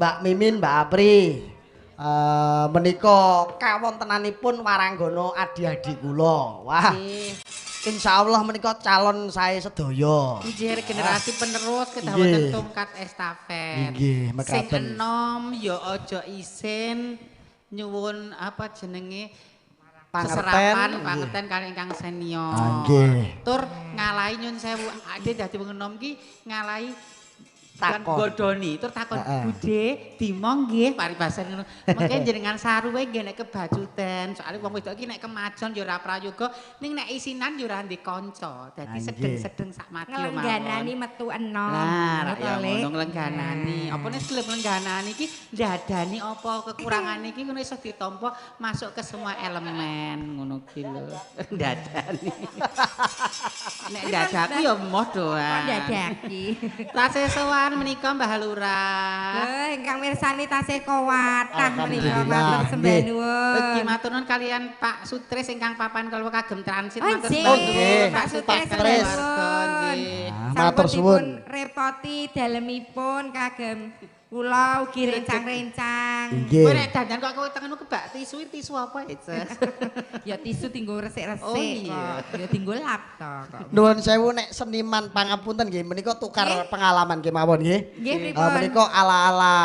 Mbak Mimin, Mbak Apri. Menika kawontenanipun waranggana adi-adi kula. Wah. Insyaallah menika calon sae sedaya. Nggih, regenerasi penerus kedah wonten tongkat estafet. Nggih, mekaten. Sing enom ya aja isin nyuwun apa jenenge seserapan pangerten kali ingkang senior. Nggih. Tur ngalahi nyun sewu, ade dadi wong enom ki ngalahi takon bodoni tur takon Bude dimong nggih paribasan ngono. Mengke jenengan saruwe nggih nek kebacuten, soalé wong wedok iki nek kemajon ya ora prayoga, ning nek isinan ya ora ndek kanca. Dadi sedeng-sedeng sak madya mawon. Nglengganani metu enom. Lah ya ngono nglengganani. Apa nek gelem nglengganani iki ndadani apa kekurangane iki ngono iso ditampa masuk ke semua elemen ngono ki lho. Ndadani. Nek ndadaku ya moh doan. Kok ndadaki. Tasih sowan menika Mbah Lurah. Lho ingkang mirsani tasih kathah menika matur sembah nuwun. Ugi matur nuwun kalian Pak Sutris ingkang papan kula kagem transit matur nuwun. Pak Sutris nggih. Matur suwun. Repoti dalemipun kagem kula ugi rencang-rencang. Kowe nek dandan kok kowe tengenmu kebak tisu, tisu apa ya, Ces? Ya tisu tinggo resik-resik kok. Ya tinggo lap to kok. Nuwun sewu nek seniman pangapunten nggih menika tukar pengalaman kemawon nggih. Nggih pripun? Menika ala-ala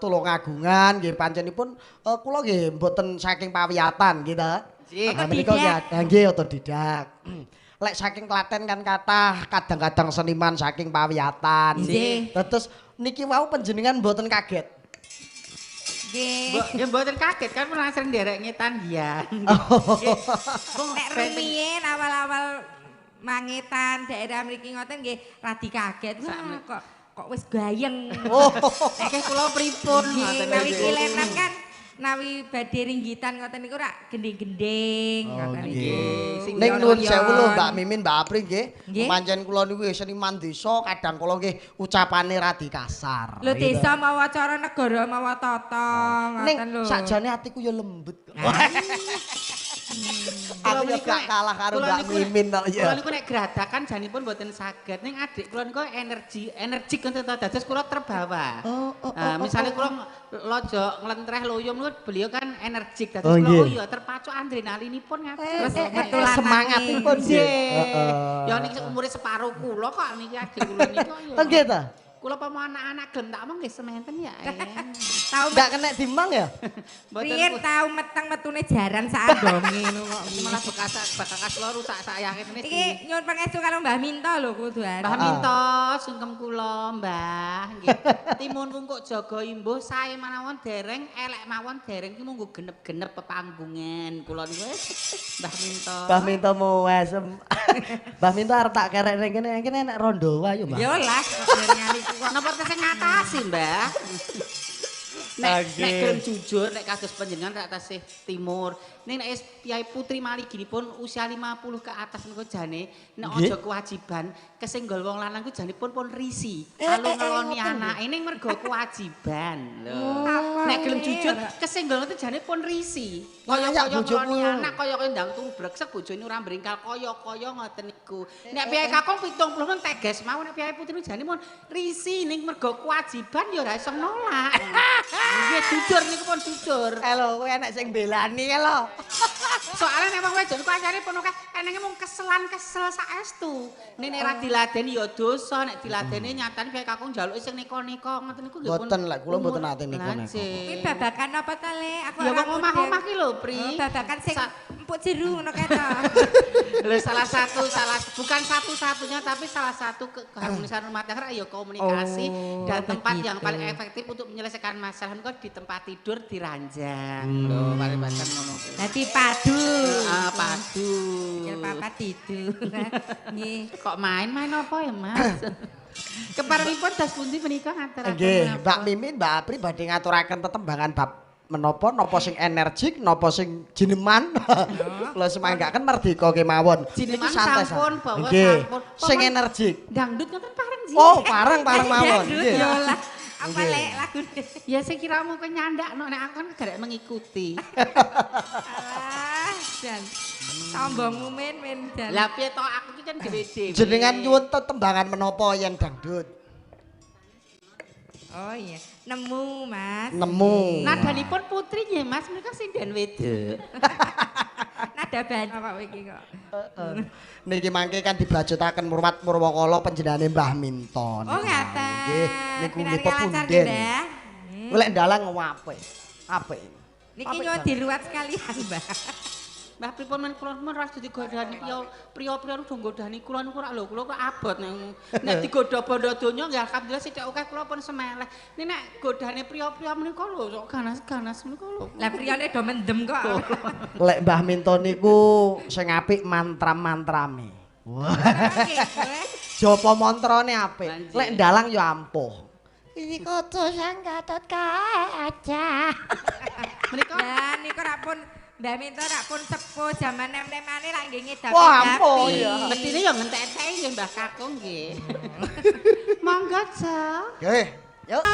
Tulungagungan nggih pancenipun kula nggih mboten saking pawiyatan nggih ta. Nggih. Menika nggih otodidak. Lek saking Klaten kan kathah kadang-kadang seniman saking pawiyatan. Nggih. Terus niki wau panjenengan mboten kaget. Nggih. Ya mboten kaget kan pernah sering nderek ngetan hian. Nek rumiyin awal-awal mangetan daerah mriki ngoten nggih radi kaget. Wah kok kok wis gayeng. Oh. Nggih kula pripun ngoten nawi kilenan kan nawi badhe ringgitan ngoten niku rak gending-gending ngoten niku. Ning nuwun sewu lho Mbak Mimin, Mbak Apri nggih. Pancen kula niku seniman desa kadang kala nggih ucapane radi kasar. Lho desa mawa cara negara mawa tata ngoten lho. Ning sakjane atiku ya lembut. Aku ya gak kalah karo Mbak Mimin tok ya. Kula niku nek gradakan janipun mboten saged. Ning adik kula niku energik ngoten to dados kula terbawa. Misale kula lojo nglentreh loyom niku beliau kan energik dados kula oh iya terpacu adrenalinipun ngaten. Terus semangatipun nggih. Ya niki umure separo kula kok niki adik kula niku ya. Nggih ta? Kula pamo anak-anak gelem tak omong nggih sementen ya. Tau ndak kena dimang ya? Riyen tau meteng metune jaran sak andonge ngono kok. Malah bekas kula rusak sak yakin. Iki nyuwun pangestu karo Mbah Minto lho kuduan. Mbah Minto sungkem kula Mbah nggih. Timun wungkuk jaga imbuh sae mawon dereng elek mawon dereng iki munggo genep-genep pepanggungan kula niku Mbah Minto. Mbah Minto muwesem. Mbah Minto arep tak kerek ning kene kene enek rondo wae yo Mbah. Yo lah kok ngene iku kok. Napa tesih ngatasi Mbah? Nek gelem jujur nek kados panjenengan rak tasih timur. Ning nek Kyai Putri Maliginipun usia 50 ke atas niku jane nek aja kewajiban kesenggol wong lanang ku janipun pun risi. Lalu ngeloni anake ning mergo kewajiban lho. Nek gelem jujur kesenggol itu jane pun risi. Kaya-kaya ngeloni anak kaya-kaya ndang turu breksek bojone ora mbringkal kaya-kaya ngoten niku. Nek piyai kakung 70 nang teges mawon nek piyai putri jane pun risi ning mergo kewajiban ya ora iso nolak. Nggih jujur niku pun jujur. Lho kowe enek sing mbelani lho. Soale nek wong wedok niku ancane pun akeh enenge mung keselan kesel saestu. Nek nek ra diladeni ya dosa, nek diladeni nyatane piyai kakung njaluke sing neka-neka ngoten niku nggih pun. Mboten lek kula mboten nate neka-neka. Kuwi babakan apa ta Le? Aku ya wong omah-omah ki lho, Pri. Babakan sing empuk jeru ngono kae to. Lho salah satu bukan satu-satunya tapi salah satu keharmonisan rumah tangga ya komunikasi dan tempat yang paling efektif untuk menyelesaikan masalah kok di tempat tidur diranjang. Lho paribasan ngono kuwi. Dadi padu. Heeh, padu. Sikil papat tidur. Nggih. Kok main-main apa ya, Mas? Keparengipun das pundi menika ngaturaken? Nggih, Mbak Mimin, Mbak Apri badhe ngaturaken tetembangan bab menapa napa sing energik, napa sing jineman. Kula semanggaken merdeka kemawon. Jineman sampun bawa sampun. Sing energik. Dangdut ngoten pareng nggih. Oh, pareng-pareng mawon. Nggih. Apa lek lagune? Ya sing kiramu kowe nyandakno nek aku kan garek mengikuti. Alah, jan. Sombongmu men jan. Lah piye to aku iki kan dhewe-dhewe. Jenengan nyuwun tetembangan menapa yen dangdut? Oh iya. Nemu, Mas. Nemu. Nadanipun putri nggih Mas, menika sinden wedok. Nada banyak kok iki kok. Niki mangke kan dibajutaken murwat murwakala panjenengane Mbah Minto. Oh ngaten. Nggih, niku nggih pepunden. Lek ndalang apik. Apik. Niki nyuwun diruwat sekalian, Mbah. Mbah pripun men kula men ora digodani priya-priya udah nggodani kula niku ora lho kula kok abot nek digodha bondo donya nggih alhamdulillah sithik akeh kula pun semeleh. Nek nek godane priya-priya menika lho sok ganas-ganas menika lho. Lah priyane do mendem kok. Lek Mbah Minto niku sing apik mantram-mantrame. Wah. Japa mantrane apik. Lek ndalang ya ampuh. Iki kudu sang Gatot Kaca. Menika lah niku rak pun Mbah Minto rak pun sepuh jaman nem-nemane lak nggih ngedapi. Wah, ampuh ya. Mestine ya ngentek-enteki nggih Mbah Kakung nggih. Monggo, Cak. Nggih. Yuk.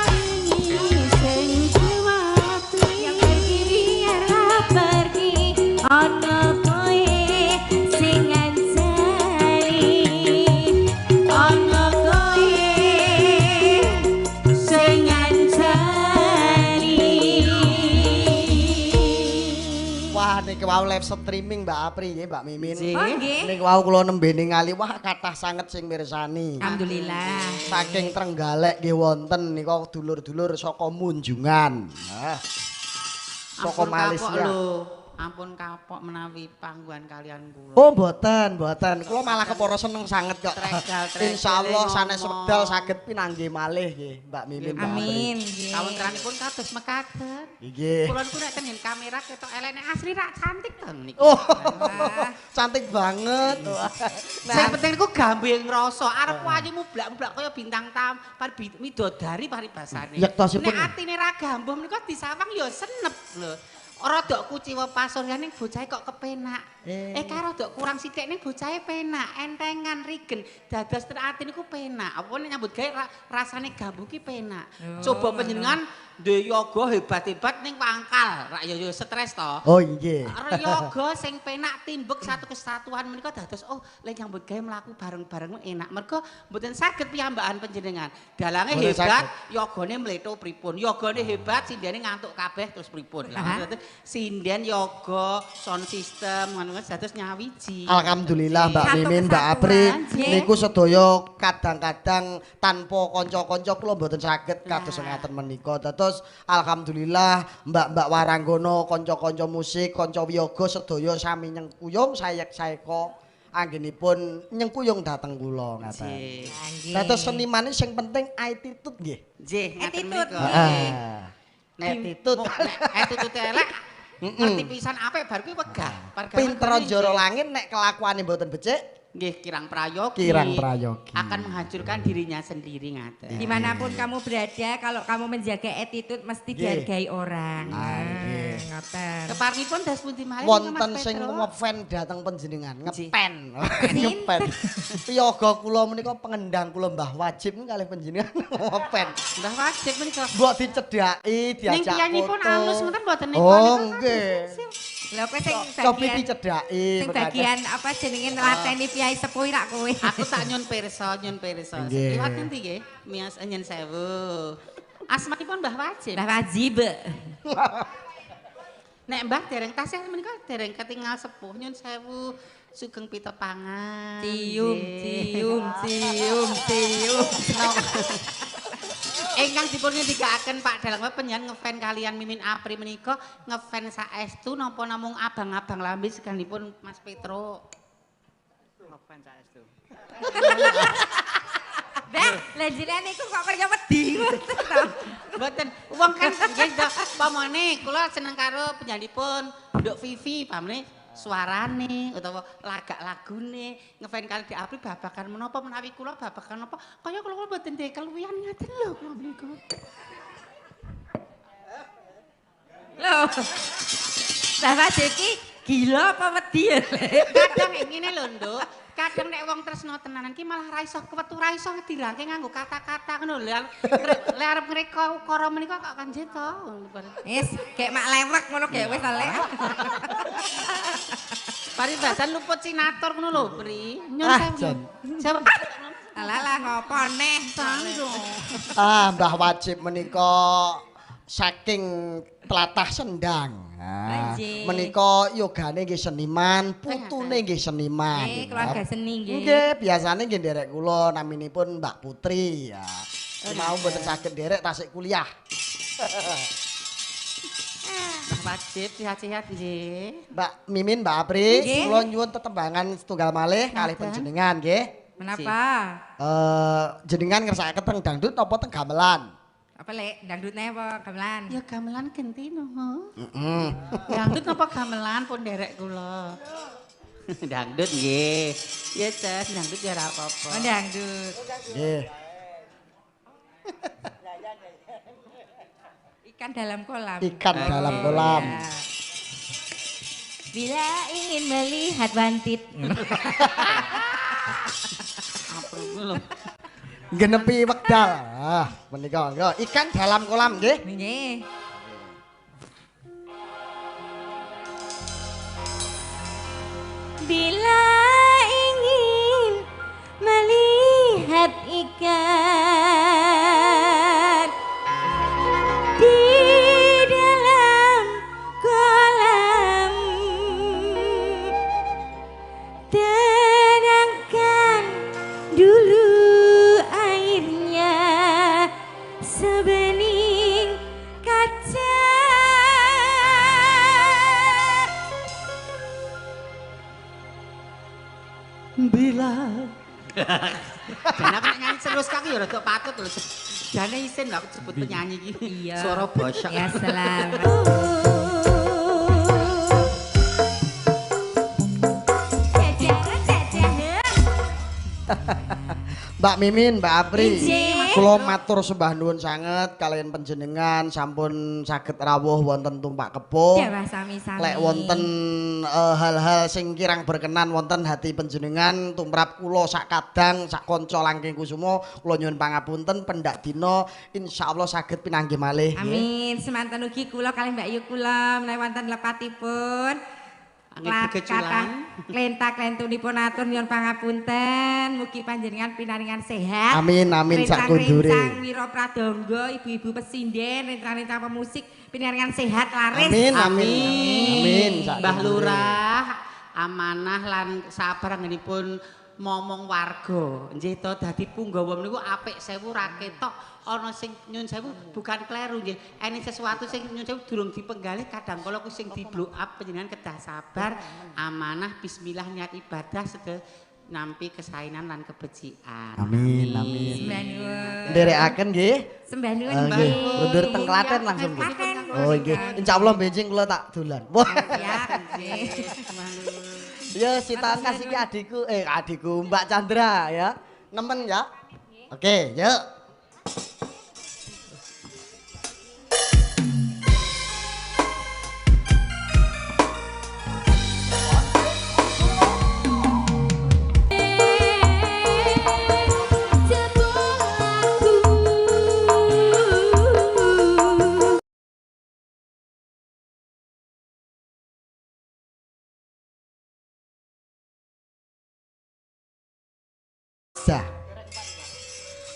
Yang pergi biarlah pergi, ana kowe sing ngancani. Ana kowe sing ngancani. Wah, niki wau live streaming Mbak Apri nggih, Mbak Mimin. Oh nggih. Niki wau kula nembe ningali wah kathah sanget sing mirsani. Alhamdulillah. Saking Trenggalek nggih wonten nika dulur-dulur saka Munjungan. Nah. Saka Malaysia. Ampun kapok menawi pangguhan kalian kula. Oh mboten, mboten. Kula malah kepara seneng sanget kok. Insyaallah sanes wekdal saged pinanggih malih nggih Mbak Mimin. Amin. Kawontenanipun kados mekaten. Nggih. Kula niku nek teng kamera ketok elek nek asli rak cantik to niku. Oh. Cantik banget. Sing penting niku gambe ngrasa arep ayu mublak-mublak kaya bintang tam, midodari paribasane. Nek atine ra gambuh menika disawang ya senep lho. Rodok kuciwa pasuryan ning bocahe kok kepenak. Kae rodok kurang sithik ning bocahe penak, entengan rigen. Dados ten ati niku penak. Apa nek nyambut gawe rasane gambuh ki penak. Coba panjenengan duwe yoga hebat-hebat ning wangkal, rak yo stres to. Oh nggih. Yoga sing penak timbek satu kesatuan menika dados oh lek nyambut gawe mlaku bareng-bareng enak. Mergo mboten saged piyambakan panjenengan. Dalange hebat, yogane mletho pripun. Yogane hebat, sindene ngantuk kabeh terus pripun. Lah sinden yoga, sound system ngono dados nyawiji. Alhamdulillah Mbak Mimin, Mbak Apri niku sedaya kadang-kadang tanpa kanca-kanca kula mboten saged kados ngaten menika. Dados alhamdulillah mbak-mbak waranggono, kanca-kanca musik, kanca wiyaga sedaya sami nyengkuyung sayek-sayeka anggenipun nyengkuyung dhateng kula ngaten. Dados senimane sing penting attitude nggih. Nggih, ngaten menika. Attitude. Attitude elek. Ngerti pisan apik bar kuwi wegah. Pinter njara langit nek kelakuane mboten becik. Nggih, kirang prayogi. Kirang prayogi. Akan menghancurkan dirinya sendiri ngaten. Dimanapun kamu berada, kalau kamu menjaga attitude mesti dihargai orang. Nggih. Ngoten. Keparengipun das pundi malih wonten sing ngefen dhateng panjenengan, ngepen. Ngepen. Piyaga kula menika pengendang kula Mbah Wajib kalih panjenengan ngepen. Mbah Wajib menika mbok dicedhaki, diajak foto. Ning piyangipun alus ngoten mboten nika. Oh nggih. Lha kowe sing bagian dicedhaki. Sing bagian apa jenenge nglateni piyai sepuh rak kowe. Aku tak nyun pirsa, nyun pirsa. Liwat ngendi nggih? Mias nyen sewu. Asmanipun Mbah Wajib. Mbah Wajib. Nek Mbah dereng tasih menika dereng ketingal sepuh nyun sewu sugeng pitepangan. Cium, cium, cium, cium. Ingkang dipun ngendikaken Pak Dalang panjenengan ngefen kalian Mimin Apri menika ngefen saestu napa namung abang-abang lambe seganipun Mas Petro. Ngefen saestu. Mbah, lha jenengan niku kok kaya wedi ngoten to. Mboten, wong kan nggih to, pamane kula seneng karo penyanipun Nduk Vivi pamane suarane utawa lagak lagune ngefen kali di Apri babagan menapa menawi kula babagan napa kaya kula mboten ndek keluwihan ngaten lho kula menika. Lho. Mbah Wajib iki gila apa wedi ya? Kadang ngene lho, Nduk. Kadang nek wong tresno tenanan ki malah ra iso kewetu ra iso dirangke nganggo kata-kata ngono lho. Lek arep ngreka ukara menika kok kanjeng to. Wis, gek mak lewek ngono gek wis lek. Paribasan luput sinator ngono lho, Pri. Nyun sewu. Alah ngopo neh to. Ah, Mbah Wajib menika saking tlatah Sendang. Nah, menika yogane nggih seniman, putune nggih seniman. Nggih, keluarga seni nggih. Nggih, biasane nggih nderek kula naminipun Mbak Putri ya. Mau mboten saged nderek tasik kuliah. Mbah Wajib sehat-sehat nggih. Mbak Mimin, Mbak Apri, kula nyuwun tetembangan setunggal malih kalih panjenengan nggih. Menapa? Jenengan ngersakaken teng dangdut napa teng gamelan? Apa lek dangdutne apa gamelan? Ya gamelan genti no. Heeh. Dangdut napa gamelan pun nderek kula. Dangdut nggih. Ya Ces, dangdut ya ora apa-apa. Oh, dangdut. Nggih. Ikan dalam kolam. Ikan dalam kolam. Ya. Bila ingin melihat bantit. Genepi wekdal. Ah, menika monggo. Ikan dalam kolam nggih. Nggih. Bila ingin melihat ikan di dalam kolam, tenangkan dulu airnya sebening kaca. Bila jane aku nek nyanyi terus kaki ya rada patut lho. Jane isin lho aku sebut penyanyi iki. Iya. Suara bosok. Ya salam. Mbak Mimin, Mbak Apri, kula matur sembah nuwun sanget kaliyan panjenengan sampun saged rawuh wonten Tumpak Kebo. Lek wonten hal-hal sing kirang berkenan wonten hati panjenengan tumrap kula sak kadang sak kanca langking kusuma kula nyuwun pangapunten pendak dina insyaallah saged pinanggih malih. Amin. Semanten ugi kula kalih Mbak Yu kula menawi wonten lepatipun Angin klentak-klentunipun atur nyuwun pangapunten, mugi panjenengan pinaringan sehat. Amin amin sak kundure. Rencang wira pradangga, ibu-ibu pesinden, rencang-rencang pemusik pinaringan sehat laris. Amin amin. Amin. Mbah Lurah amanah lan sabar anggenipun momong warga. Nggih to dadi punggawa niku apik sewu ra ketok ana sing nyun sewu bukan kleru nggih. Ene sesuatu sing nyun sewu durung dipenggalih kadang kala ku sing di blow up panjenengan kedah sabar, amanah, bismillah niat ibadah sedaya nampi kesainan lan kebecikan. Amin amin. Sembah nuwun. Nderekaken nggih. Sembah nuwun nggih. Mundur teng Klaten langsung nggih. Oh nggih. Insyaallah benjing kula tak dolan. Ya nggih. Ya Sita kasih ki adikku, adikku Mbak Chandra ya. Nemen ya. Oke, yuk.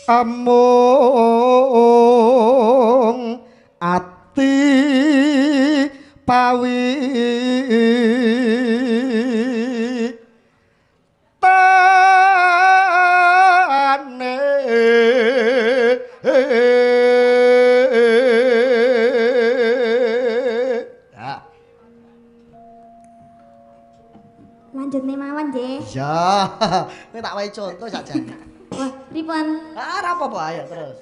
Amung ati pawi tane ya. Lanjut nih mawon nggih. Ya, ini tak wae contoh sakjane. Wah, pripun? Ah, ora apa-apa, ayo terus.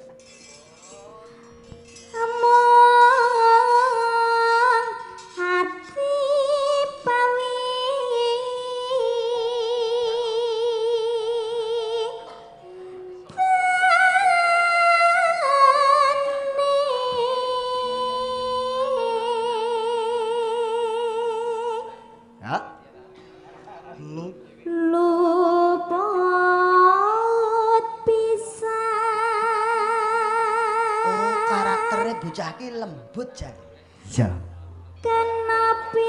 Amung ati pawi tane Ya. Luput pisan. Oh, karakternya bocah ki lembut jan. Iya. Kena pisan.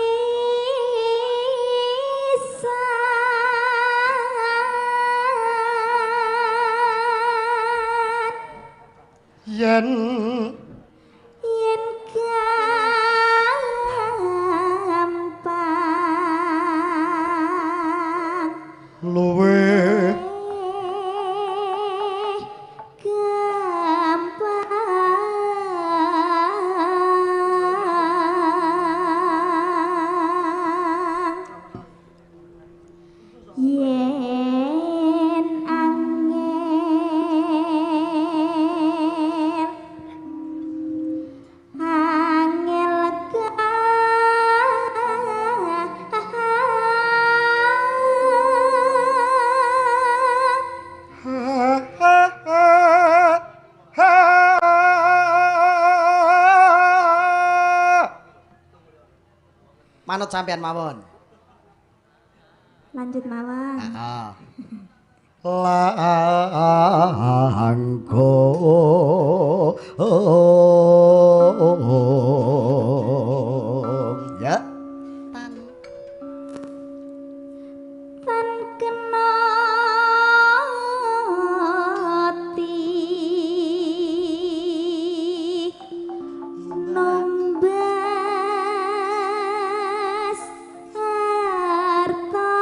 Yen yen gampang luwe gampang yen angel angel Manut sampean mawon. Lanjut mawon. Heeh. Langkung ya. Tan tan kena ti nombas harta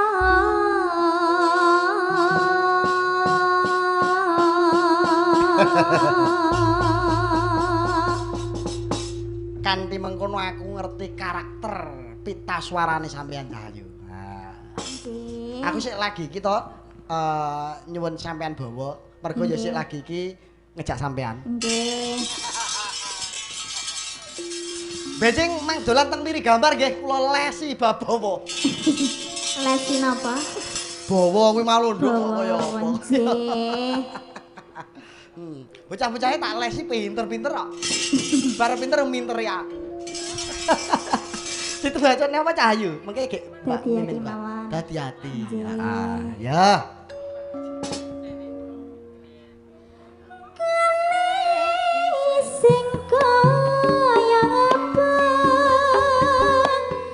Kanthi mengkono aku ngerti karakter pita suarane sampean Dayu. Nah. Nggih. Aku sik lagi iki to nyuwun sampean bawa, mergo ya sik lagi iki ngejak sampean. Nggih. Becing mang dolan teng miri gambar nggih kula lesi babawa. Lesi napa? Bawa kuwi mau nduk kok kaya apa. Nggih. Bocah-bocahe tak lesi pinter-pinter kok. Bar pinter minter ya. Ditebacane apa Cahayu? Mengke gek Mbak Dadi ati Mimin, Mbak. mawon. Dadi ati. Nggih. Ah, ya. Sing kaya apa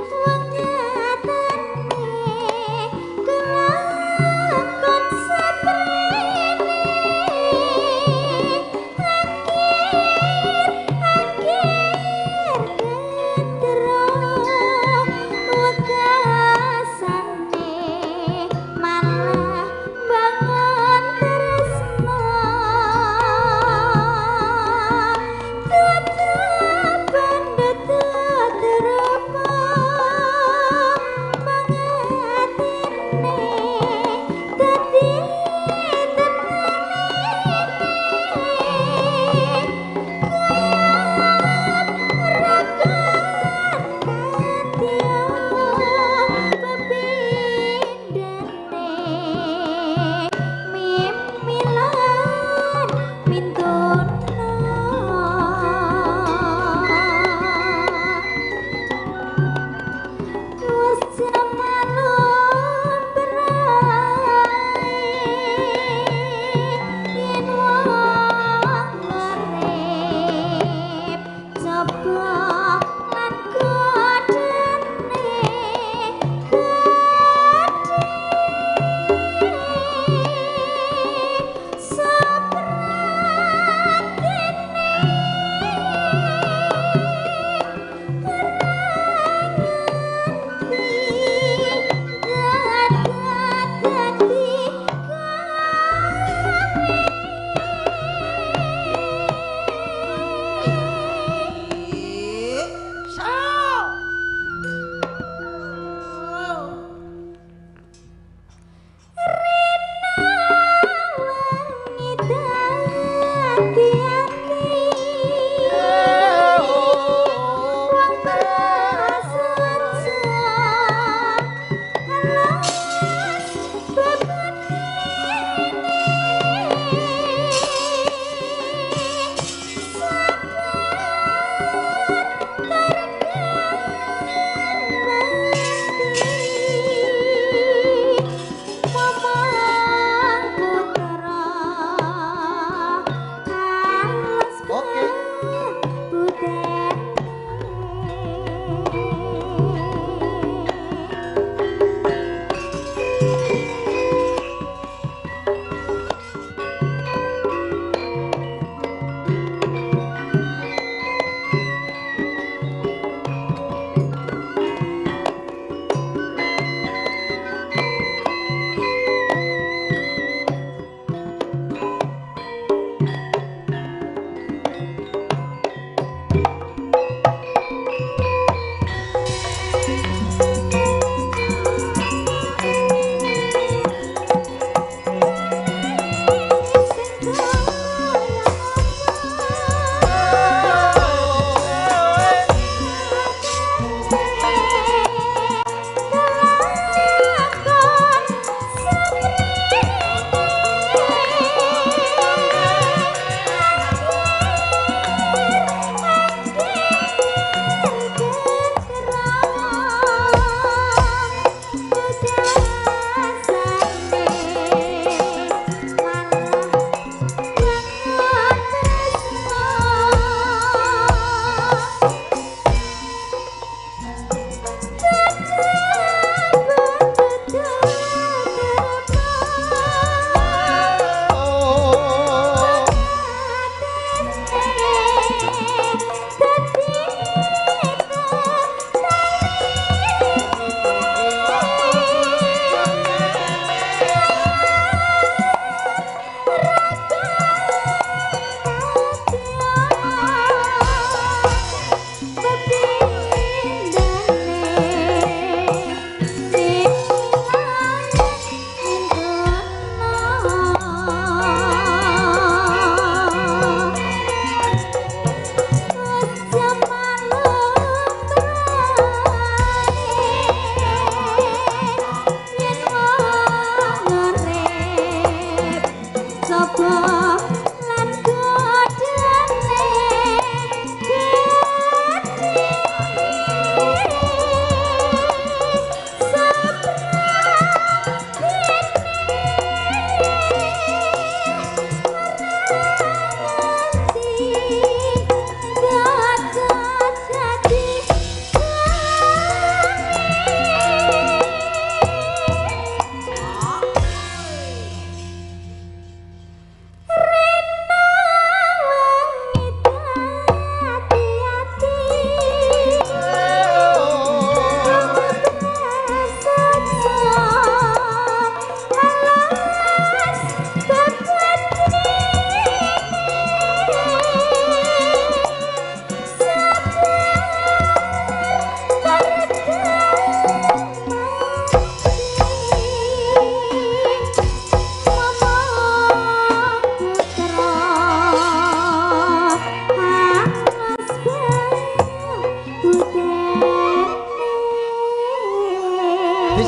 wong nyatane kelakon saprene akhir akhir ketro wekasane malah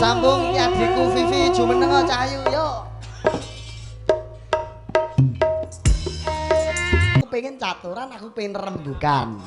Disambung iki adikku Vivi jumeneng Cahayu yo. Aku pengen caturan, aku pengen rembukan.